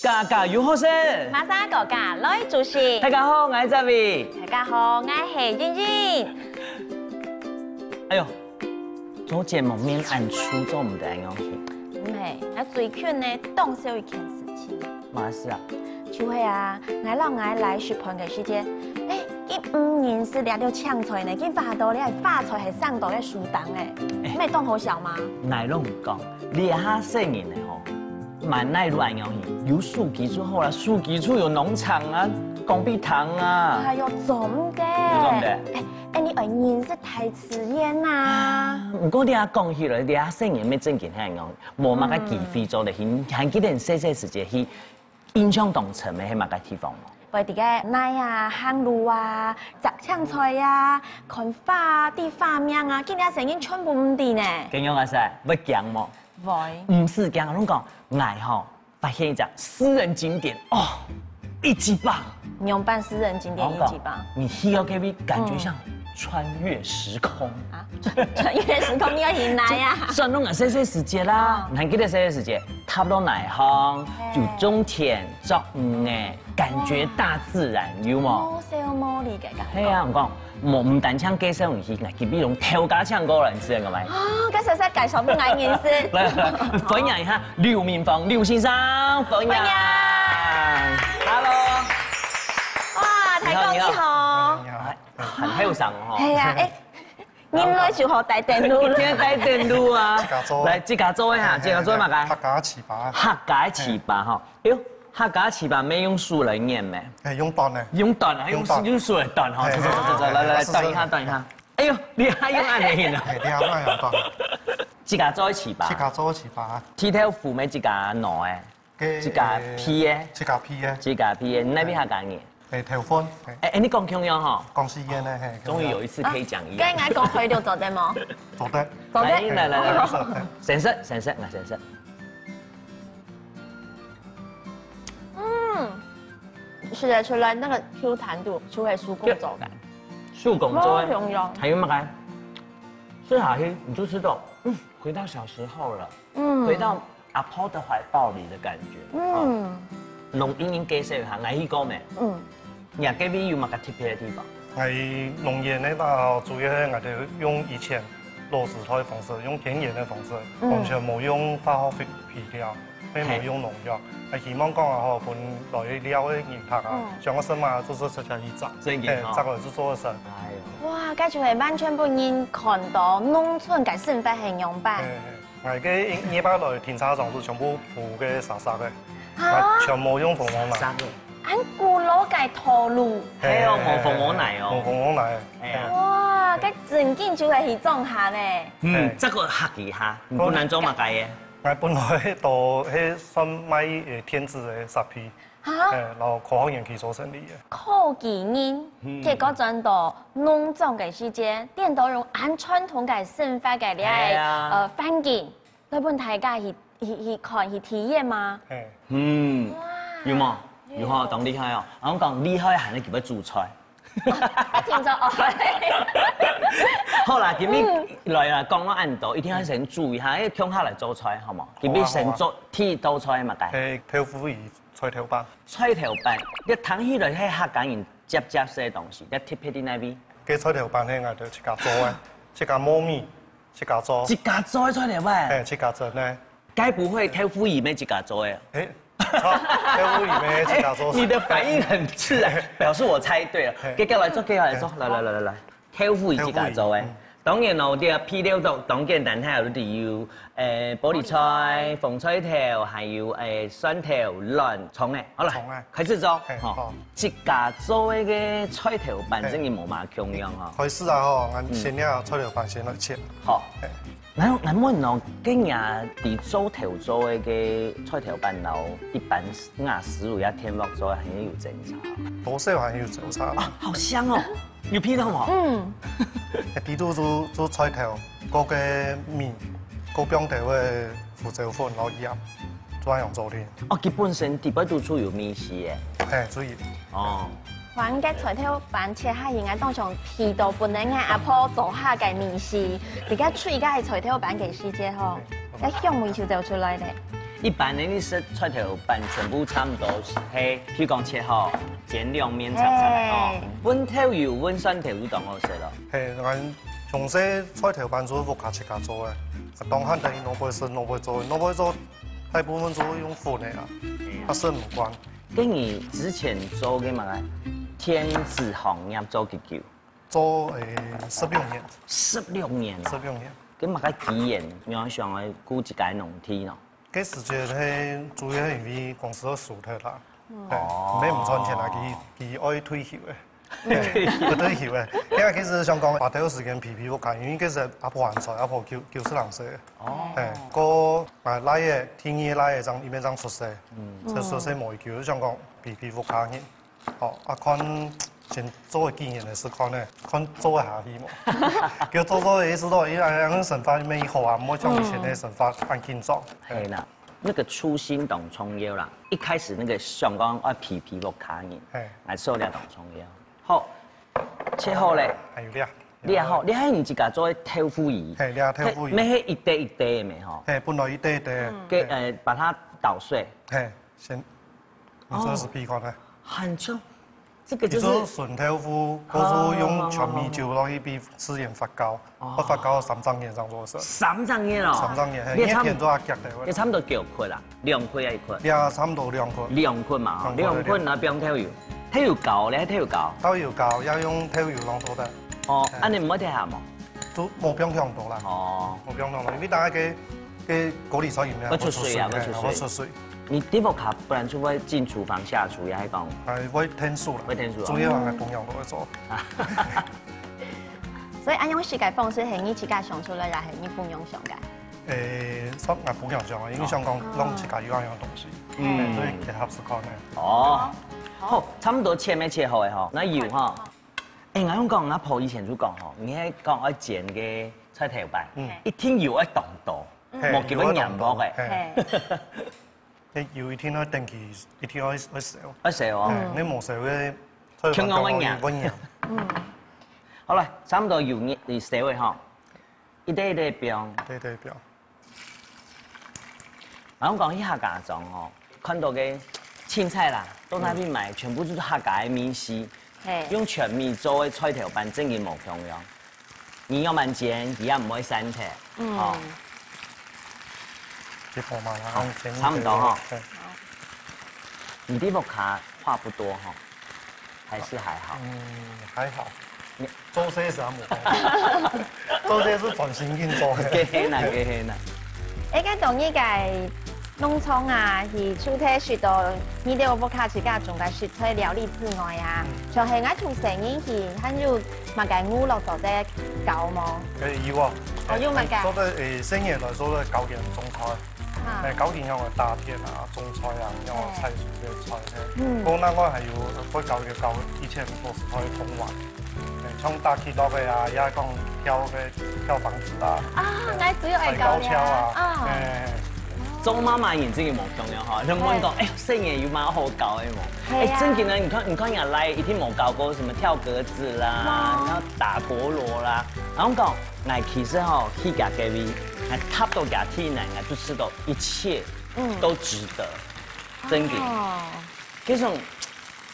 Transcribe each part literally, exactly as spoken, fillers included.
家家有好食，馬上哥家來煮食。大家好，𠊎係David。大家好，𠊎係英英。哎喲，做節目面恁粗，做毋得恁樣去。毋係，𠊎最近呢，當少一件事情。麼个事啊？就係啊，𠊎摎𠊎倈食飯个時節，哎，佢毋認識這兜青菜呢，佢話到這花菜係生到个樹頂呢，哎，毋係當好笑嗎？𠊎摎你講，這下細人仔吼， 滿哪路恁樣去，有手機就好啦，手機就有農場啊，講比糖啊。哎喲，做毋得。有做毋得？哎，哎，你愛認識大自然啊。毋過你啊講起來，你啊細人仔正經係恁樣，無麼个機會做得去，還記得你細細時節去，印象當深个係麼个地方無？會在該泥啊、行路啊、摘青菜啊、看花啊、知花名啊，今日細人全部毋知呢。恁樣啊，係，會驚無？ 會。毋使驚，𠊎摎你講，𠊎吼，發現一隻私人景點，哦，一級棒。仰般私人景點一級棒？你去到該位，感覺像穿越時空。啊，穿，穿越時空，你愛去哪呀？算攏𠊎細細時節啦，哦。你還記得細細時節，踏落泥項，嘿。就種田、作魚呢，感覺大自然，有無？無愁無慮个感覺。係啊，𠊎講， 無，毋單淨介紹你去，𠊎今晡日攏頭家請過來，你知道嗎？哦，該細細介紹分𠊎認識。來，來，歡迎一下劉明峰劉先生，歡迎。歡迎。Hello。哇，大哥你好。你好。你好。哎，很後生哦。係啊，哎，恁來就好帶等路了。今天帶等路啊。自家做。來，自家做一下，自家做麼个？客家粢粑。客家粢粑吼。哎喲， 客家粢粑乜用手來捏咩？哎，用端个。用端啊，用，用端。用手來端吼，哎，走，走，走，走，哎，來，來，哎，是，是。端一下，端一下。哎喲，你還用恁樣形啊？哎，你還用端。自家做个粢粑。自家做个粢粑。地豆腐乜自家拿个，該，自家焙个。自家焙个。自家焙个，你哪位客家人？哎，豆粉，哎。哎，哎，你講共樣吼。講四縣个，嘿，共樣。終於有一次可以講一樣。啊，該𠊎講開就做得無？做得。做得。來，來，來，來。哎，是，哎。先食，先食，來，先食。 嗯，吃得出來那個Q彈度就係手工做个。手工做个，無共樣。還有麼个？吃下去你就知道，嗯，回到小時候了，嗯。回到阿婆的懷抱裡的感覺。嗯。哦。摎英英介紹一下，𠊎去過無？嗯。 你該位有麼个特別个地方？𠊎農園个話，主要係𠊎兜用以前老時代个方式，用天然个方式，嗯。完全無用化學肥，肥料，也無用農藥。嘿。啊，希望講啊吼，分來尞个人客啊，嗯。想愛食麼个，就直接去摘，真个吼。嘿，摘來就做得食。哎喲。哇，該就係完全分人看到農村个生活係仰般。嘿，嘿。 𠊎个二擺來停車場係全部鋪个沙沙个，啊？𠊎全無用防火泥。沙沙个。恁古老个道路。係哦，嘿，無防火泥哦。無防火泥。哎呀。哇，該正經就係去種田呢。嗯，嘿。這個客氣哈，你本來做麼个个？𠊎本來做係算賣，呃，電子个設備。 哈？哎，然後科學園區做生理个。科技人，嗯。結果轉到農莊个時節，顛倒用恁傳統个生活个這个，哎呀。呃，環境，來分大家去，去，去看，去體驗嘛。嘿。嗯，哇。有無？有吼，當厲害哦。啊，𠊎講厲害還係佢會煮菜。啊，聽說哦。好啦，今日來啦，講到恁多，一定愛先注意下，因為共下來做菜，好無？今日先做第一道菜嘛，該。嘿，豆腐乳菜頭粄。 菜頭粄，這聽起來係客家人輒輒食个東西，這特別在哪位？該菜頭粄係𠊎兜自家做个，自家磨米，自家做。自家做个菜頭粄？嘿，自家蒸个。該不會豆腐乳乜自家做个？哎，錯，豆腐乳乜自家做。哎，你的反應很自然，表示我猜對了。嘿。繼續來做，繼續來做，嘿。來，來，來，來，來。 豆腐乳自家做个。豆腐乳，嗯。當然咯，這配料都當簡單，還有例如，誒，玻璃菜、玻璃菜。紅菜頭，還有，誒，蒜頭、卵、蔥仔。好來，蔥仔。開始做。嘿，吼，好。自家做个菜頭粄，嘿。真个無麼共樣吼。開始啊吼，𠊎先拿菜頭粄先來切。嗯。好。嘿。𠊎，𠊎問哦，該你在做頭做个个菜頭粄摎一般雅思路也添落做，還有爭差？多少還有爭差。啊，好香哦，有鼻到無？嗯。底肚做，做菜頭，過个米，過放兜个胡椒粉摎鹽，做恁樣做个。哦，佢本身底背肚就有味緒个。嘿，就有。哦。 哇，你个菜頭粄切下去，𠊎當想鼻到本來𠊎阿婆做下个味緒，這个脆个菜頭粄个時節吼，該香味就走出來了。一般个你食菜頭粄全部差毋多係，譬如講切好，煎兩面炒炒哦，嘿。搵豆油、搵蒜頭就當好食咯。嘿，𠊎從細菜頭粄就係屋下自家做个，當閒得去外背食，外背做，外背做大部分就係用粉个啊，啊食毋慣。 該你之前做个麼个電子行業做幾久？做，誒，十六年。十六年啊！十六年。該麼个機緣，你會想愛顧自家農地呢？該時節係主要係因為公司愛收忒啦，嗯。對，哦。毋係毋賺錢啦，佢，佢愛退休个。 毋對休个。因為其實想講，白頭時間陪陪屋下，因為其實阿婆還在，阿婆九，九十零歲。哦。嘿，過𠊎倈仔，第二倈仔正，佢乜正出世，嗯。出，出世無幾久，想講陪陪屋下人。哦，啊，看先做幾年个試看呢，看做得下去無？叫做做个意思咯，因為恁樣生活乜好啊，毋會像以前个生活恁緊張。嗯。嘿啦，那個初心當重要啦，一開始那個想講愛陪陪屋下人，嘿。來做了當重要。 好，切好咧。還有這。這好，這係你自家做个豆腐乳。嘿，這豆腐乳。係，乜係一垤一垤个咩吼？嘿，本來一垤一垤。嗯。該，嘿。呃，把它搗碎。嘿，先，你這是鼻看的。哦，很重，這個就是你做純豆腐，或是用全米酒落去煸，自然發酵。 哦。愛發酵三十年正做得食。三十年哦。三十年，嘿，你也差不多，因為天做較遽个。也差不多幾塊啦，兩塊還一塊？也差不多兩塊。兩塊嘛，兩塊。兩塊，然後放豆油，豆油膏咧，豆油膏。豆油膏要用豆油弄做得。哦，嘿。恁樣毋會忒鹹哦？就無放忒多啦。哦。無放忒多，因為大家个，个高麗菜油啊，會出水啊，會出水。會出水。你在屋下本來就會進廚房下廚，也係講？哎，會𢯭手啦。會𢯭手啊。主要還係朋友都會做。 所以恁樣食个方式係你自家想出來，還係你朋友想个？誒，算𠊎朋友想个，因為想講，哦。讓自家有恁樣个東西，嗯。誒，所以結合試看呢。哦，好，差不多切乜切好个吼，該油吼。誒，𠊎同你講，阿婆以前就講吼，你係講愛煎个菜頭粄，嗯。一定油愛當多，嘿，無佢會黏鑊个。油愛當多，嘿。嘿。 該油一定愛等佢，一定愛，愛燒。愛燒哦。嗯，你無燒个，菜頭粄會硬。會硬。嗯。好了，差不多油你，你燒个吼，一垤一垤放。對，對，放。然後講一下家長吼，看到个青菜啦，到哪位買，嗯。全部都是客家个味緒。 嘿。用全米做个菜頭粄正經無共樣。你要慢煎，佢也毋會散忒。嗯。吼。結果嘛，然後煎一點點，差不多哈。對。你在屋下話不多哈，還是還好？嗯，還好。你做事係無共樣，做事係專心緊做个。該係啦，該係啦。 誒，該當日个農場啊，去除忒食到你兜屋下自家種个食材料理之外啊，嗯。像係𠊎同細人去，還有麼个娛樂做得搞無？誒，有啊。哦，有麼个？做得，誒，細人來做得搞點種菜。啊。誒，搞點像个打田啊、種菜啊，像个菜蔬个菜，嘿。嗯。過另外還有會搞一個搞以前古時候个童玩。 像打起落个啊，也講跳个，跳房子啊。啊，𠊎最愛搞了。踩高蹺啊，啊。哎。做媽媽个人真个無共樣吼，人問講，哎，細人有麼好搞个無？係啊。哎，正經个，你看，你看人家來，一定無搞過什麼跳格子啦，哇。然後打陀螺啦。然後講，𠊎其實吼，去佢該位，𠊎踏到佢地泥，𠊎就知道一切，嗯。都值得。正經。哦。 這種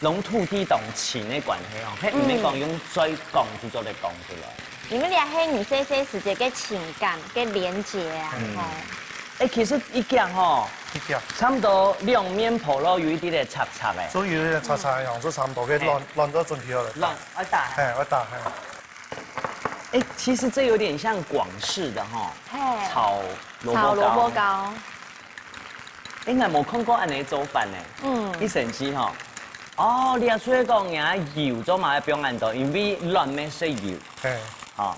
攏土地當親个關係哦，佢毋係講用嘴講就做得講出來。你們倆係你細細時節个情感、个連結啊，嗯。吼。哎，其實一講吼，一講。差不多兩面婆羅有一點點插插个。所以有點插插个，就差不多个亂，亂到準備好了。亂，要打。哎，要打，哎。哎，其實這有點像廣式的吼，嘿。炒蘿蔔糕。炒蘿蔔糕。 應該無看過恁樣做法呢。嗯。一神奇吼。哦，你也出來講，人家油做麼个放恁多，因為卵乜食油。嘿。吼，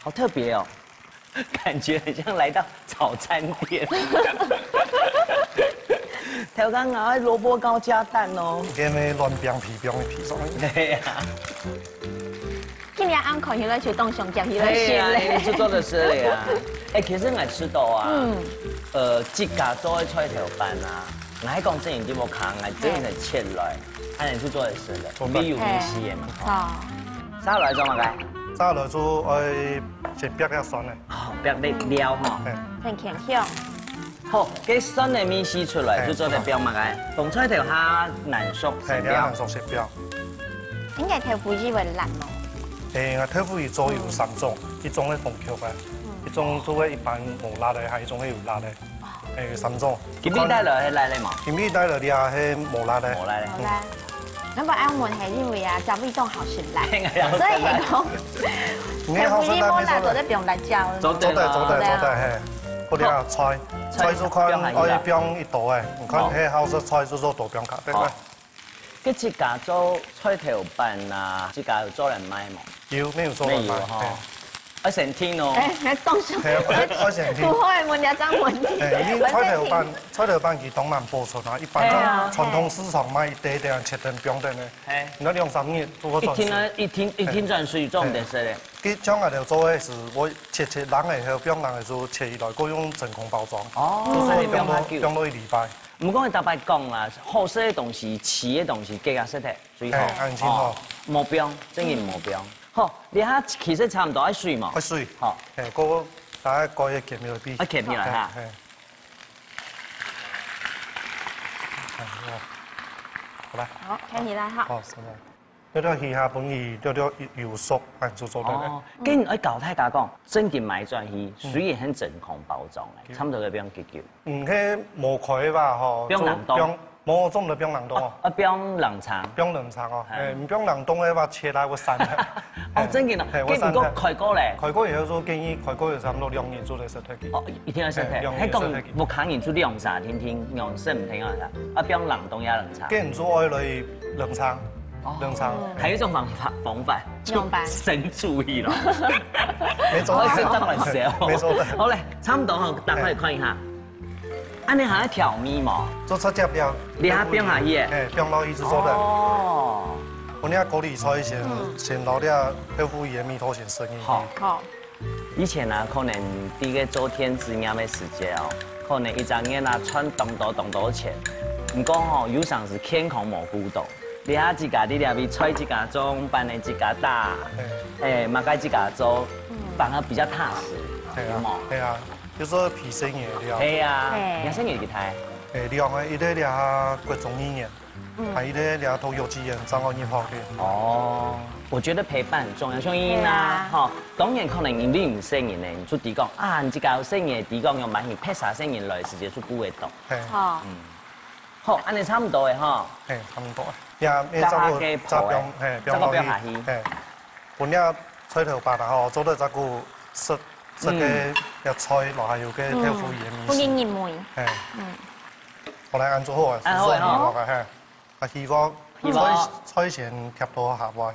好特別哦。感觉很像来到早餐店。頭家，𠊎蘿蔔糕加蛋哦。今日卵餅皮，餅皮上去。對呀。今日恁看起來就當像夾起來食咧。對呀，你就做得食了呀。哎，其實𠊎試著啊，嗯。呃，自家做个菜頭粄啊，𠊎講真經，你無看，𠊎真个切來，恁樣就做得食了，做得。沒有東西个嘛。好。下來做麼个？下來就愛先煏一下蒜呢。哦，煏个料吼。嗯。很清香。 好，該蒜个味緒出來，嘿，就做得放麼个？放菜頭下難熟，嘿，先放。你愛難熟先放。應該豆腐乳會辣無？欸，𠊎豆腐乳做有三種，一種係紅曲个，一種做个一般無辣个，還有一種係有辣个，欸，有三種。今晡日帶來係辣个嘛？今晡日帶來个係無辣个。無辣个。無辣。 那麼愛問係因為啊，調味當好食辣，所以講，你好食辣，調味無辣，做得放辣椒。做得，做得，做得，嘿。不了菜，菜就看愛放幾多欸，你看，嘿，好食菜就做多放較多。好。該自家做菜頭粄啊，自家有做來賣無？有，沒有做來賣，沒有哈。嘿。 愛先訂哦。欸，還當時，嘿，愛先訂。不會，問這張問題。欸，因為菜頭粄，菜頭粄佢當難保存啊，一般傳統市場賣一垤垤切等放等个，嘿。你兩三日就會轉水。一定啊，一定，一定轉水，做毋得食咧。佢像𠊎兜做个係，會切切冷个，後放冷个就切起來，過用真空包裝，哦，就係放到，放到一禮拜。毋過逐擺講啦，好食个東西，試个東西，自家食忒最好。嘿，安心哦。無放，真个無放。 好，這下其實差毋多愛水嘛。愛水。好。欸，過大概蓋个夾起來。啊，夾起來哈。嘿，嘿。好，好來。好，夾起來哈。好，係个。這條魚下分佢略略有熟，恁就做得了。哦，該你愛教大家講，正經買轉去，雖然係真空包裝个，差毋多愛放幾久？ 嗯，該無開个話吼，放冷凍。就放，無，做毋得放冷凍哦。啊，放冷藏。放冷藏哦，嘿。欸，你放冷凍个話，切來會散个。哦，真个哦，嘿，會散个。該毋過開過咧？開過以後就建議開過以後差不多兩日就得食忒去。哦，一定愛食忒。嘿，兩日食忒去。該講屋下人就兩三天天，兩三天啊，啊，放冷凍也冷藏。該你就愛來冷藏，哦。冷藏。還有一種方法，方法，就生煮去咯。沒錯。愛食當然少。沒錯的。好咧，差不多吼，打開看一下。 恁呢還愛調味無？做直接了。你還放下去欸？嘿，放落去就做得。哦。𠊎這高麗菜先，先摎這豆腐乳个味道先食入去。好。好。以前啊，可能在該做電子業个時節哦，可能一隻月啊賺當多當多錢。毋過吼，有常時健康無顧到。你還自家在這位菜自家種，粄仔自家打，嘿。欸，麼个自家做，反而比較踏實，對啊，有無？對啊。 就係皮細人个了。係啊，嘿。你細人幾大？欸，兩個，一個這國中二年，嗯。還有一個這讀幼稚園，正好入學个。哦，我覺得陪伴很重要，像英啊，對啊。吼，當然可能你毋細人呢，你就知講啊，你自家有細人，知講用蠻你陪儕細人來，時間就不會到。嘿。好。嗯。好，恁呢差不多个吼。嘿，差不多。呀，欸，再過，再過放，嘿，再過放下去。嘿。 分這菜頭粄啊吼，做得再過食，食个這菜，然後還有个豆腐乳个味緒。嗯，分人入味。嘿。嗯。好來，恁做好啊，啊，好啊，好啊。係做麵包个，嘿。啊，希望希望。菜，菜先夾到下位。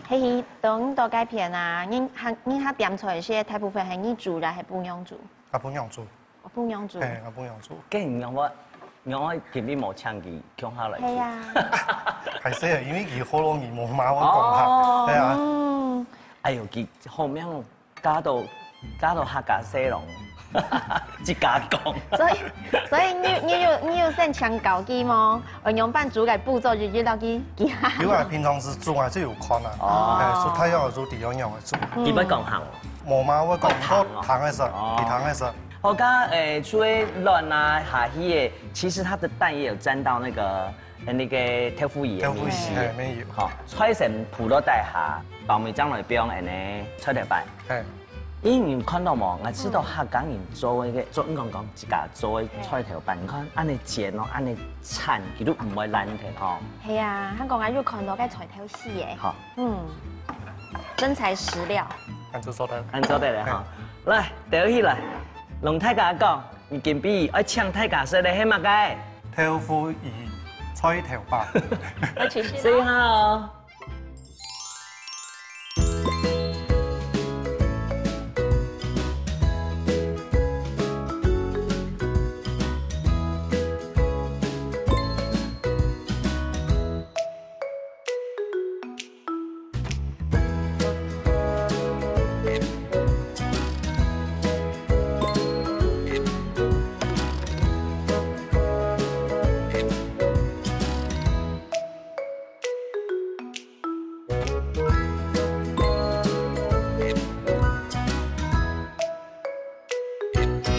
嘿，等到該片啊，人客，人客點菜時，大部分係你煮啦，還係餔娘煮？啊，餔娘煮。 哦，餔娘煮。嘿，啊，餔娘煮。該你仰會，你仰會今晡日無請佢共下來煮？係啊。還係啊，因為佢學老語無嘛，會講下。哦。係啊。嗯。哎喲，佢好命嫁到，嫁到客家婿郎，自家講。所以，所以你，你有，你有先請教佢無？愛仰般煮个步驟，日日落去記下。有啊，平常時煮啊，就有看啊。哦。哎，所以佢也有煮，知仰般个煮。嗯。佢會講客哦？無嘛，會講，會講哦。佢聽个識，哦。佢聽个識。 好，該，欸，除了卵啊、下去的，其實它的蛋也有沾到那個，呃，那個豆腐乳的豆腐乳，味緒。哎，沒有。好，菜先鋪落底下，包尾正來放恁呢菜頭粄。哎。因為你看到無，𠊎試著客家人做个，做，你講講自家做个菜頭粄，你看恁呢煎哦，恁呢煎，佢都毋會爛忒吼。係啊，佢講啊，又看到該菜頭絲耶。好。嗯，真材實料。恁就做得。恁做得了哈。哎。來，兜起來。 摎大家講，你今晡日愛請大家食个係麼个？豆腐乳菜頭粄。我去試啦。試下哦。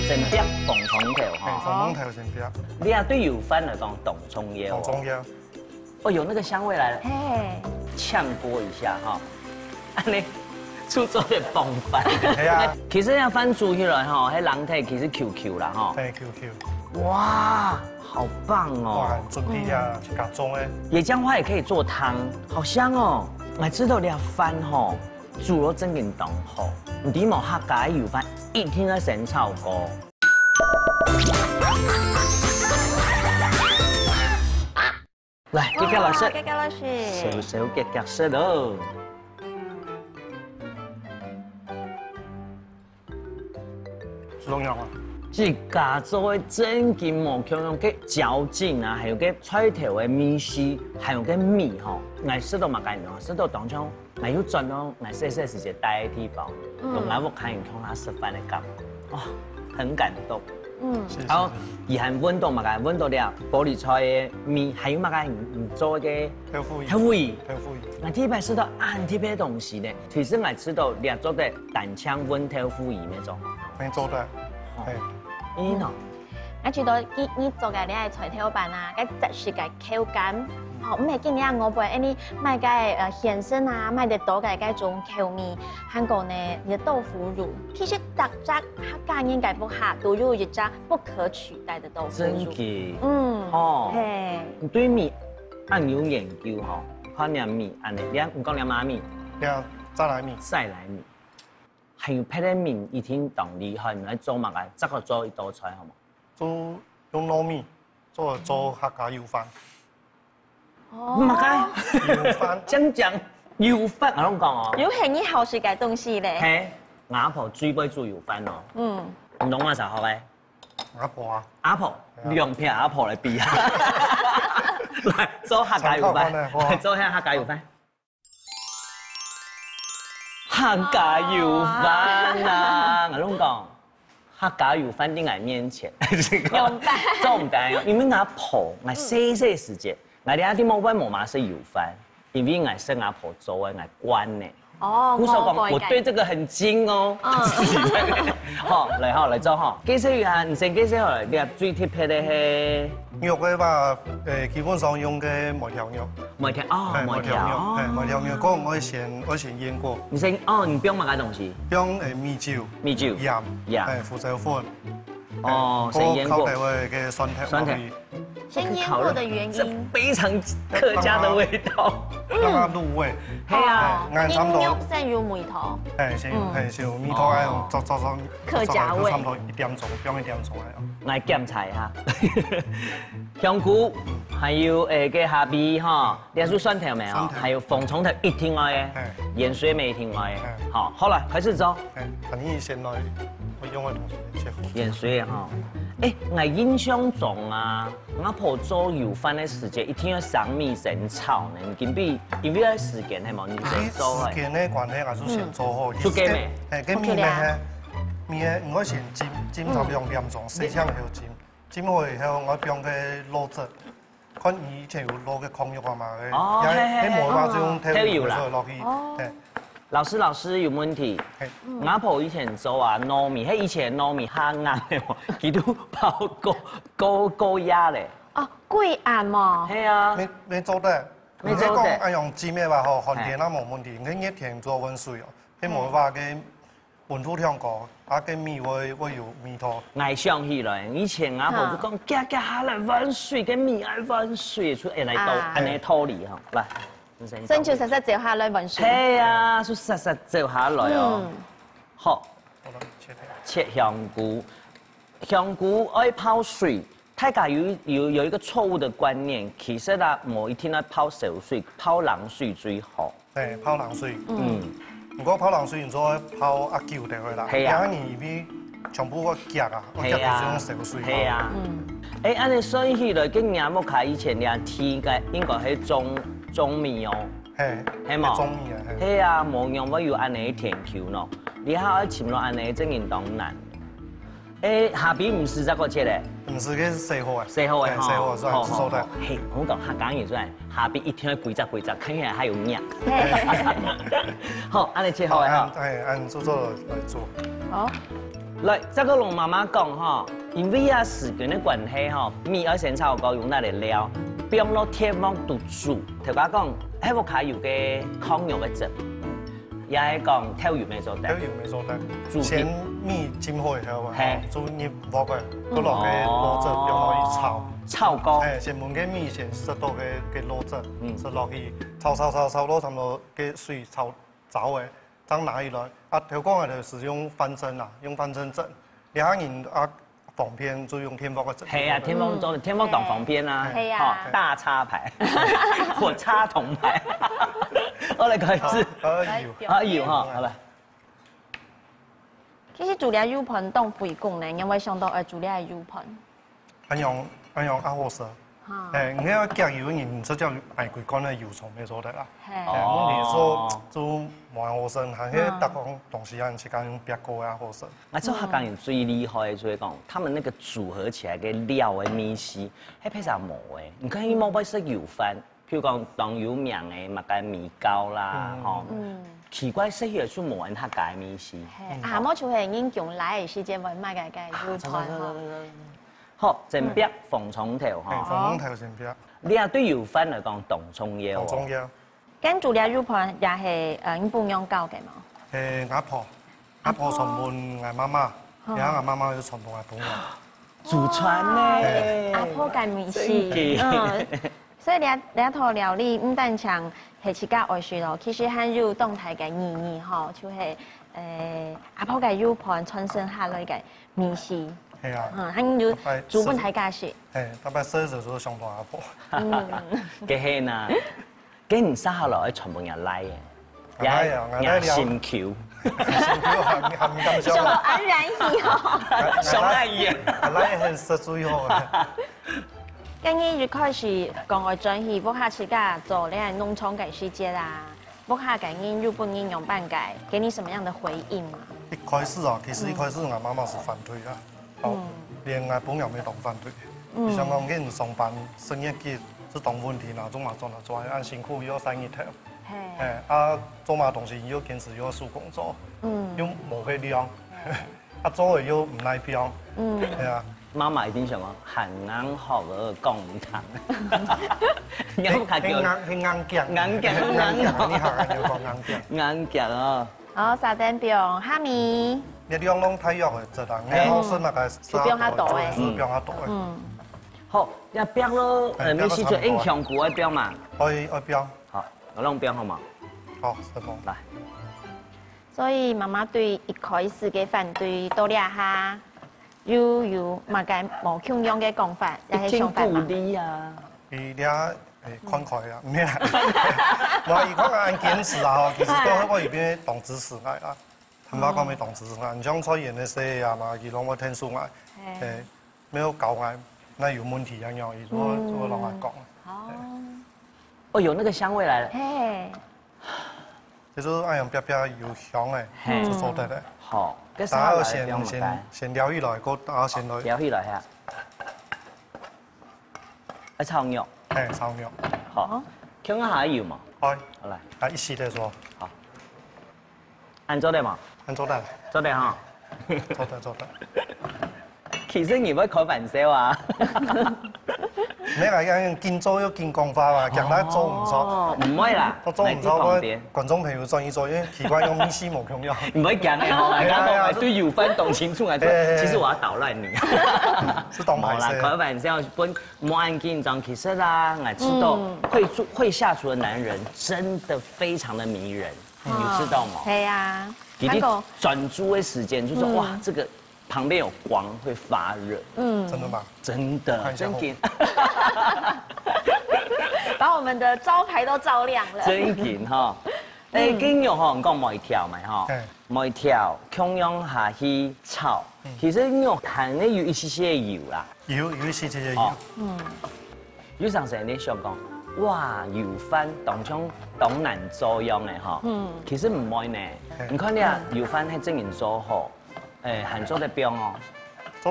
先煏紅蔥頭哈。紅蔥頭先煏。你啊，對油飯來講，當重要哦。當重要。哦，有那個香味來了。嘿。炝鍋一下哈。按呢，出做个傍飯。係啊。其實這飯煮起來吼，該人體其實Q Q啦吼。嘿，Q Q。哇，好棒哦。哇，準備啊，自家種个。椰漿花也可以做湯，好香哦。𠊎知道這飯吼，煮到正經當好，毋知無客家个油飯一定愛先炒過。來，遽遽來食。哇，遽遽來食。小小遽遽食哦。係恁樣啊。自家做个正經無共樣个嚼勁啊，還有个菜頭个味緒，還有个米吼，𠊎食到麼个呢？食到當像 𠊎又轉到𠊎細細時節戴个地方，嗯。同𠊎屋下人共下食飯个感覺，哇，很感動。嗯。係，係，然後係。佢還問到麼个，問到這玻璃菜个米，還有麼个你，你做个豆腐乳。豆腐乳。豆腐乳。𠊎第一擺食到恁特別个東西呢，其實𠊎食到這做得單淨搵豆腐乳那種。沒做得，哦。嘿。嗯哦。 𠊎覺得你，你做个這个菜頭粄啊，該扎實个口感，吼，毋係今日外背，恁呢賣个，呃，現成啊，賣得到个該種口味，還過呢，你个豆腐乳，其實逐隻客家人个屋下都有一隻不可取代的豆腐乳。真个。嗯，哦。嘿。你對米恁有研究吼，看你米恁呢，你看，你講你媽咪。呀，再來米。再來米。 還有別个名一定當厲害，你來做麼个？再過做一道菜好無？做用糯米，做，做客家油飯。哦。麼个？油飯。講講油飯，𠊎同你講哦。有很好食个東西咧。嘿，𠊎阿婆最會煮油飯哦。嗯。你攏麼儕學个？阿婆啊。阿婆，對啊。兩片阿婆來比啊。來，做客家油飯，參考看啊，好啊。來做一下客家油飯。 客家油飯啊！𠊎同你講，客家油飯在𠊎面前，仰般？做毋得哦，因為𠊎阿婆，𠊎細細時節，𠊎這下都無辦法無嘛食油飯，因為𠊎食𠊎阿婆做个，𠊎慣呢。哦，故所講，我對這個很精哦。嗯。好，來哈，來做哈。介紹一下，你先介紹好了，你最特別个係？肉个話，呃，基本上用个梅條肉。 梅條，哦，嘿，梅條，梅條肉，哦。嘿，梅條肉，該愛先，愛先醃過。你先，哦，你放麼个東西？放，呃，米酒、米酒、鹽、鹽。嘿，胡椒粉。哦，嘿，先醃過。還有烤个酸甜，酸甜。先醃過的原因？這非常客家的味道。讓它入味。嘿啊。哦，嘿，𠊎差不多。先醃先有味道。嘿，先有，嗯。嘿，先有味道，哦。哎喲，做，做，做，客家味。差不多一點鐘，放一點鐘來哦。來檢查一下。 香菇，還有，誒，該蝦皮吼，這係蒜頭無哦？蒜頭。還有紅蔥頭一定愛个，嘿。鹽水乜一定愛个。嘿。好，好了，開始做。嘿，等你先來，𠊎用个東西先切好。鹽水吼。誒，𠊎印象中啊，𠊎阿婆做油飯个時節，一定愛先米先炒呢，因為，因為愛時間係無，你先做个。因為時間个關係，𠊎就先做好。嗯。出雞咩？嘿，該米呢，OK啦。嘿，米呢，你愛先浸，浸差不多兩點鐘，嗯。四點鐘後浸。 浸好以後，𠊎放个肉汁，看你以前有落个炕肉啊嘛，哦，也，嘿，嘿，嘿，無話就用豆油啦。豆油落去，哦。嘿。老師，老師有問題。嘿。嗯。𠊎阿婆以前做啊，糯米，該以前糯米較硬个哦，佢都泡過，過，過夜咧。哦，過暗哦。係啊。無，無做得。無做得。你係講愛用浸个話吼，寒天啊無問題，嘿。你熱天做溫水哦，該無話个 溫度忒高，啊，該米會，會有味道。𠊎想起來，以前阿婆就講，啊。遽遽下來換水，該米愛換水，就會來倒，啊。恁呢道理吼。來，你先倒。所以就煞煞走下來換水。係啊，就煞煞走下來哦。嗯。好，好了，切開。切香菇，香菇愛泡水， 大家有，有，有一個錯誤的觀念，其實啊，無一定愛泡燒水，泡冷水最好。對，泡冷水。嗯。嗯。毋過泡冷水，你做泡較久就會啦。係啊。因為你，你全部會結啊，會結係啊。就用燒水泡。係啊。嗯。誒，恁呢算起來，該若屋下以前這地个應該係種，種米哦。係，係無？種米啊，係。係啊，無仰會有恁呢个田坵喏。你還愛尋到恁呢个正經當難。 誒，下邊毋使再過切咧？毋使，該係洗好个。洗好个吼。嘿，洗好个，好，好，好，做得。好。嘿，𠊎講客家人出來，下邊一定愛規隻規隻，看起來較有影。嘿。好，恁呢切好个吼。好，恁，嘿，恁做做來做。好。來，再過同媽媽講吼，因為啊時間个關係吼，米愛先炒過，用來料，放落電鍋肚煮。頭家講，係屋下有个炕肉个汁，也係講豆油乜做得。豆油乜做得。煮先米浸好以後啊，嘿。煮入鑊个，嗯。過落个滷汁放落去炒。炒過。嘿，先燜个米先食到个个滷汁，嗯。食落去，炒炒炒炒到差不多个水炒燥个，正拿起來。啊，頭過來就係用番梢啦，用番梢蒸。 這下人啊方便就用電鍋个蒸。係啊，電鍋做，電鍋當方便啊。係啊。吼，大插排，或插銅排。好，來開始。好，好，有。啊，有哈，好了。其實煮這油飯當費工呢，你會想到愛煮這油飯。恁樣，恁樣較好食。哈。哎，你看夾油个人，你直接買幾罐个油蔥乜做得啦。嘿。哎，問題係就無恁好食，還係逐樣東西啊，你自家用煏過个較好食。 𠊎做客家人最厲害个就係講，他們那個組合起來个料个味緒，係別儕無个。你看，佢無愛食油飯，譬如講當有名个麼个米糕啦，嗯。吼，嗯。奇怪，食起來就無恁客家个味緒。嘿，啊，無就係人講來个時節會買个个油飯吼。好，正煏紅蔥頭吼。嘿，紅蔥頭先煏。你啊，對油飯來講，當重要哦。當重要。 跟煮這油飯也係，呃，你餔娘教个無？誒，阿婆，阿婆傳分𠊎媽媽，哦。然後𠊎媽媽又傳分𠊎餔娘。祖傳呢。阿婆个味緒，真个。嗯，所以這，這道料理毋單淨係自家愛食咯，其實還有當大个意義吼，就係，誒，阿婆个油飯傳承下來个味緒。係啊。嗯，還有煮分大家食。係，大家食就想到阿婆。嗯。該係呢。 該你續下來愛傳分若倈仔，倈仔啊，倈仔了。心臼。心臼還，還毋敢想。想到安然去哦。想來也。倈仔很實在哦。該你一開始講愛轉去屋下自家做這農場个時節啊，屋下个人有分你仰般个，給你什麼樣的回應嗎？一開始啊，其實一開始𠊎媽媽是反對个。 哦，嗯。連𠊎餔娘乜當反對。嗯。佢想講，你上班，食月給，係當穩定啊，做麼做哪做，恁辛苦又愛曬日頭。嘿。嘿，啊，做麼東西又堅持又愛手工做，嗯。又無該量，啊，做个又毋耐放。嗯。係啊。媽媽一定想講，還硬學个講毋聽。你要不還叫很硬，很硬頸。硬頸，硬頸。你好，你講硬頸。硬頸哦。 好，撒點放蝦米。你量量大約个，這樣，嘿。你好食麼个，就放較多个。就放較多个。嗯。好，這放咯，呃，嘿，你係做放到差不多啊。用香菇愛放嘛？愛，愛放。好，𠊎攏放好嘛？好，係無？來。所以媽媽對一開始个反對，到這下，又有麼个無共樣个講法，也係想法嘛？一定鼓勵啊。佢這 誒，看開啊，毋係啦。無，佢看𠊎恁堅持啊吼，其實到後尾佢變當支持𠊎啦。坦白講，嗯。佢當支持𠊎，你像菜園个事啊嘛，佢攏會𢯭手𠊎，嘿。誒，乜有教𠊎，哪有問題啊，然後佢就會，嗯。就會摎𠊎講。哦。嘿。哦，有那個香味來了。嘿。就是恁樣煏煏有香誒，嘿。就做得了。好，該大家先，大家先，先撩起來，過大家先來。好，撩起來哈。 愛炒肉。嘿，炒肉。好。哦。共下還有無？愛。好，來。啊，一起來說。好。恁做得無？恁做得。做得哈。做得，做得。其實你會開玩笑啊。無啦，恁緊做又緊講話嘛，驚佢做毋著。哦，毋會啦，都做毋著，來，這旁邊。 觀眾朋友轉去做，因為奇怪，用味緒無共樣。毋會驚个吼，哎呀，哎呀，人家講對油飯當清楚來做，哎，哎，哎。其實我要搗亂你。係當歹勢。無啦，開玩笑，分，莫恁緊張。其實啦，𠊎知道，嗯。會做，會下廚的男人真的非常的迷人，嗯。你知道嗎？係啊，佢一專注的時間，就說，嗯。哇，這個 旁邊有光會發熱。嗯。真的嗎？真的，我看一下後。真緊。把我們的招牌都照亮了。真緊哈。哎，嗯。今日吼，你講梅條嘛吼，嘿。梅條共樣下去炒，嗯。其實你有看，那有一些些油啦。有，有一些些油。哦。嗯。有常時你想講，哇，油飯當像當難做樣的吼。嗯。其實毋會呢。嘿。你看你啊，嗯。油飯係正經做好， 哎，還做得放哦。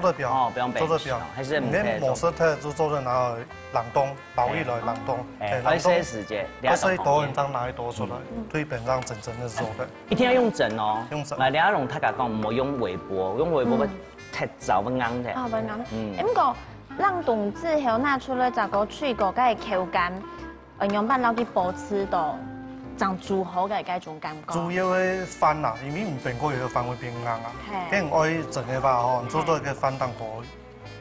做得冰，哦，不用冰，做得冰。還是毋可以做。你無食忒就做得拿來冷凍，包起來冷凍。哦。哎，哎，冷凍。愛食時節，愛食多，你正拿來倒出來，嗯。對冰上真正个做得。一定要用蒸哦。用蒸。來，你要用大家講，毋好用微波，用微波會，嗯。忒燥，會硬忒。啊，會硬忒。嗯。哎，毋過冷凍之後拿出來，再過炊過，該口感 呃，仰般摎佢保持到正煮好个該種感覺。主要个飯啊，因為你冰過以後飯會變硬啊。嘿。該你愛蒸个話吼，你做到个飯當多，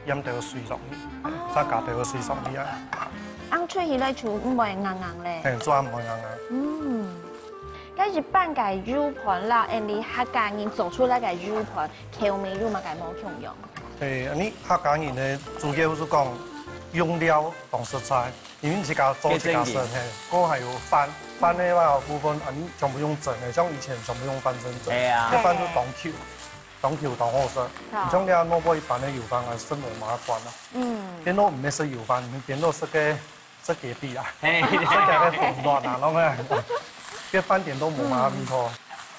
鹽兜水上去，哦。再加兜水上去啊。恁炊起來就毋會硬硬咧。嘿，做毋會硬硬。嗯，該一般个油飯啦，恁樣客家人做出來个油飯，口味有麼个無共樣？誒，你客家人呢，主要係講用料當實在。 因為自家做自家食，嘿，過還有飯，飯个話部分，啊，你全部用蒸个，像以前全部用飯蒸蒸，係啊。該飯就當Q，當Q當好食。好。你像這樣外背一般个油飯啊，食無麼个飯啊。嗯。變到毋係食油飯，你變到食个，食雞髀啊，嘿。食个紅卵啊，攏啊，該飯店都無麼个味道。嗯。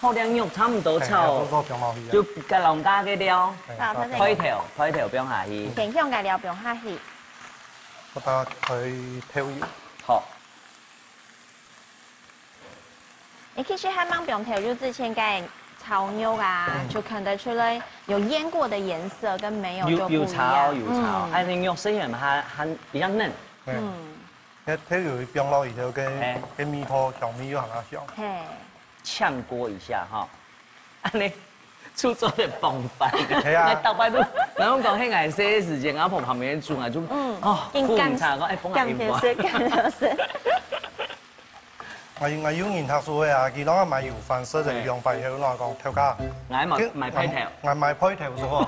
好，涼肉差毋多炒，嘿，差不多放落去啊。就該老家个料，嘿，好，好，好。開頭，開頭放下去。甜香个料放下去。 我打開豆油。好。你其實還吂放豆油之前，該炒肉啊，嗯。就看得出來有醃過的顏色，跟沒有就不一樣。有，有差哦，有差哦。嗯。哎，那肉雖然它還比較嫩。嗯。嗯。該豆油一放落以後，該，哎。該味道香味又還較香。嘿。炝鍋一下哈。 恁樣，就做得傍飯。係啊。該逐擺都，然後講，嘿，𠊎細个時節，𠊎婆旁邊煮啊，就，嗯，哦，緊趕，顧毋差，講，哎，幫𠊎一半。趕緊食，趕緊食。𠊎，𠊎有人客說个啊，佢摎𠊎買油飯，食了兩擺以後，摎𠊎講，頭家，𠊎買，買派頭。𠊎買派頭係無？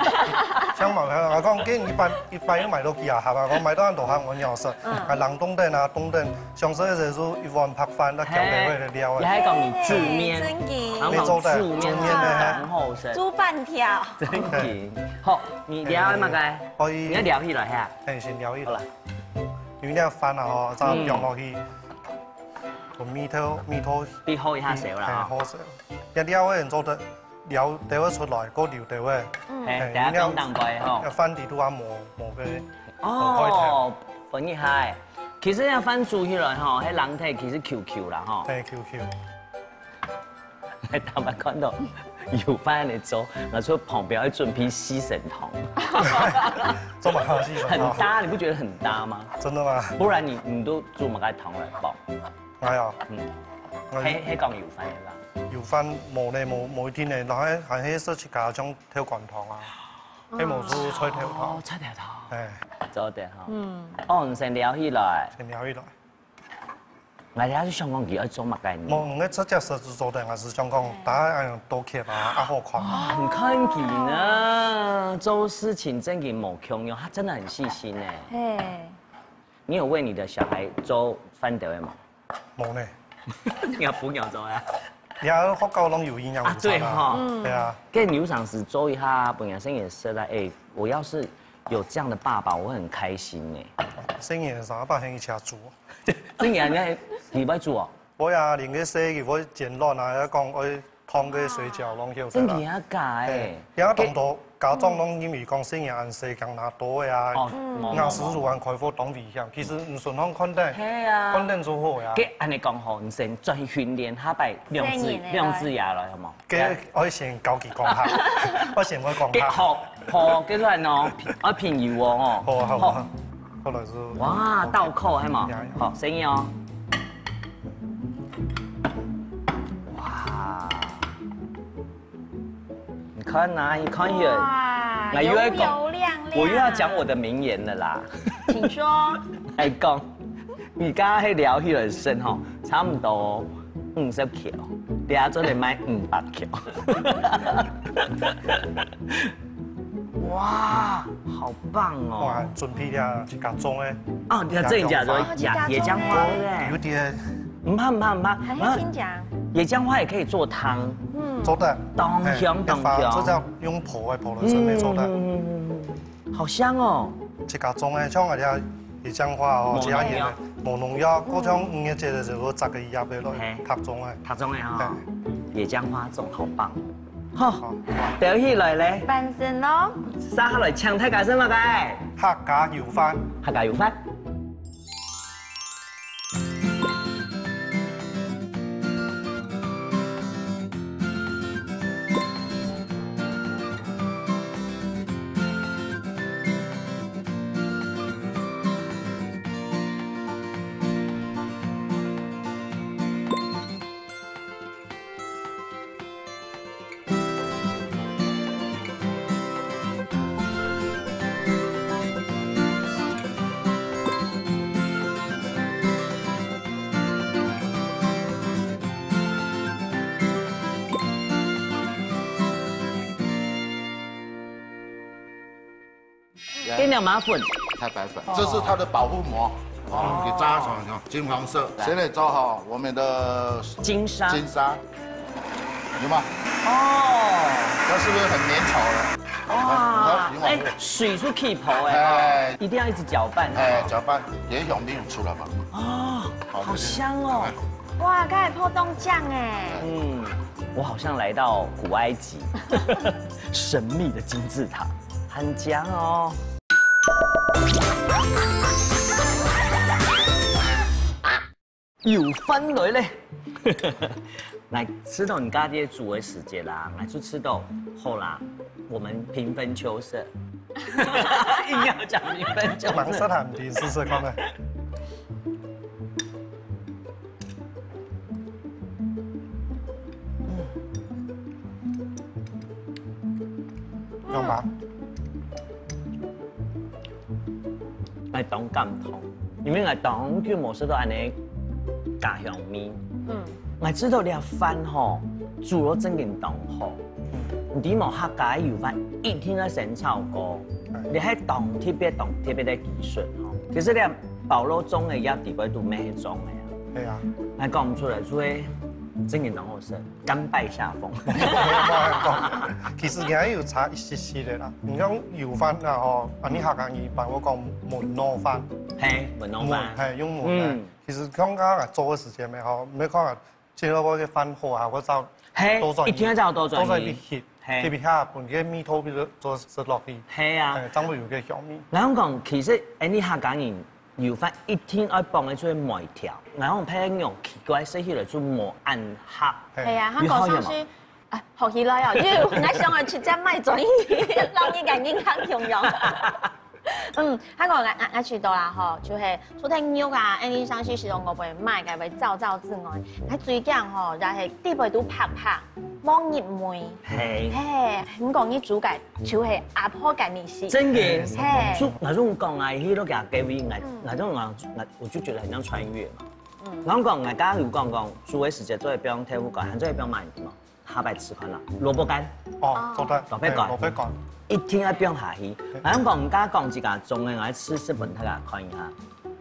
像買派頭，𠊎講，該一擺，一擺又買到幾下盒啊？講買到恁多盒，𠊎仰食？嗯。𠊎冷凍等啊，凍等，想食个時候一碗白飯，那調个味道了。嘿，你還講你煮麵，嘿，真的。 然後你做得煮麵，煮麵个，很好食。煮粄條。真的。好，你撩麼个？哎，可以。你要撩起來哈。哎，先撩起來。好了。因為那飯啊，吼，這樣放落去，嗯。同米頭，米頭比好一下燒啦，哎，吼。好燒。要撩个人做得撩，撩得出來，過流得个。嗯。哎，哎，等下放當快吼。要飯底肚啊，無，無个，哦，分一下。其實那飯煮起來吼，那冷忒其實Q Q啦吼。哎，Q Q。 來，坦白講到有飯个做，拿出旁邊要準備四神湯。做麼个四神湯？很搭，你不覺得很搭嗎？真的嗎？不然你，你都煮麼个湯來傍？哎呀，嗯。哎。係，係講有飯个啦。有飯無呢，無，無一定呢，然後還，還係食自家像豆乾湯啊，哦。係無煮菜頭湯。哦，菜頭湯。哎。做得哈。嗯。哦，你先撩起來。先撩起來。 𠊎等下就想講佢愛做麼个呢？無，𠊎直接食就做得，𠊎係想講，大家恁樣多客啊，啊好看。啊，你看佢呢，做事情真个無共樣，他真的很細心哎。嘿。你有為你的小孩做飯兜个嗎？無呢。你要不要做呀？也學校攏有營養午餐啊。啊，對哈。嗯。對啊。該你有嘗試做一下，分人生也食啦。哎，我要是有這樣的爸爸，我會很開心哎。生意上爸很一起煮。 真个，你還，你會煮哦？會啊，連个細个會煎卵啊，要講愛燙个水餃攏曉得啦。真个啊假个？嘿，也當多家長攏因為講細人恁細，驚拿刀个啊，哦，嗯。硬係煮還開火當危險。其實毋順風看等，係啊。看等就好呀。該恁樣講吼，你先專訓練，下擺兩隻，細人个來。兩隻也來好無？該愛先教佢講客，愛先會講客。該好，好，該算哦，愛品油哦，吼。好啊，好啊。好。 好了，係。哇，倒扣係無？呀，呀。好，聲音哦。哇，你看啊，你看遠，哇，那又要講，油油亮亮。我又要講我的名言了啦。請說。來講，你剛剛那料起來个時候吼，差不多五十塊，等下做得賣五百塊。 哇，好棒哦！哇，準備了自家種个。哦，你看這一家做野，野薑花，對不對？有點。毋怕，毋怕，毋怕。還很新講。野薑花也可以做湯。嗯。做得。當香，嘿，當香。這叫用烰个，烰了生个做得。嗯，嗯，嗯，嗯，嗯。好香哦。自家種个，像𠊎這野薑花哦，無農藥。自家種个，無農藥，嗯。過像五月節个時候摘个葉仔來，嘿。搭種个。搭種个哦。嘿。野薑花種好棒。好，好，吊起來咧。翻身咯。接下來請大家食麼个？客家油飯。客家油飯。给你麻粉。太白粉，这是它的保护膜，哦，给扎上，你看金黄色。现在找好我们的金沙。金沙，有吗？哦，它是不是很粘稠了？哇，你看，你看，哎，水是可以泡哎，哎，一定要一直搅拌。哎，搅拌，也有没有出来嘛？哦，好香哦。哇，刚才泡冻酱哎。嗯，我好像来到古埃及，神秘的金字塔，很香哦。 有飯來咧！來，知道你家己煮个時節啦，來就知道好啦。我們平分秋色，硬要講平分秋色。忙死他們，試試看看。用吧。 𠊎當感動，因為𠊎當久無食到恁呢家鄉味。嗯，𠊎知道這飯吼，煮到正經當好。你知無客家个油飯一定愛先炒過，這係當特別、當特別个技術吼。其實這包羅粽个也底背都乜係粽个啊。係啊，𠊎講毋出來，就係正經當好食。 甘拜下風。其實佢還有差一息息个啦。你講油飯啊吼，啊你客家人一般會講燜滷飯。係，燜滷飯。燜，係，用燜个。嗯。其實像剛剛做个時間咩吼，你看啊，這個个飯火啊，𠊎知，係，多轉一定要多轉一息，係，特別下分个味道，比如做食落去，係啊，係，正會有个香味。𠊎講，其實，哎，你客家人 油飯一定愛放个就係梅條，然後配个肉奇怪，食起來就無恁合。係啊，佢好像係，啊，學起來哦，又，𠊎想愛直接買轉去，讓你感覺較重要。嗯，還有𠊎，𠊎，𠊎知道啦吼，就係除忒肉啊，恁呢上去時候我會買个會燥燥之外，還最驚吼，就係底背都白白，無入味。係。係，毋過你煮个就係阿婆个味緒。真个。係。就，𠊎就講啊，去到佢个位，𠊎，𠊎就講，𠊎 我就覺得很像穿越嘛。嗯。然後講，𠊎剛剛有講講，煮个時節做得放豆腐乾，還做得放麼个嘛？下擺試看啦，蘿蔔乾。哦，做得。蘿蔔乾。哎，蘿蔔乾。一定要放下去。然後講，𠊎剛剛講自家種个，𠊎試試分大家看一下。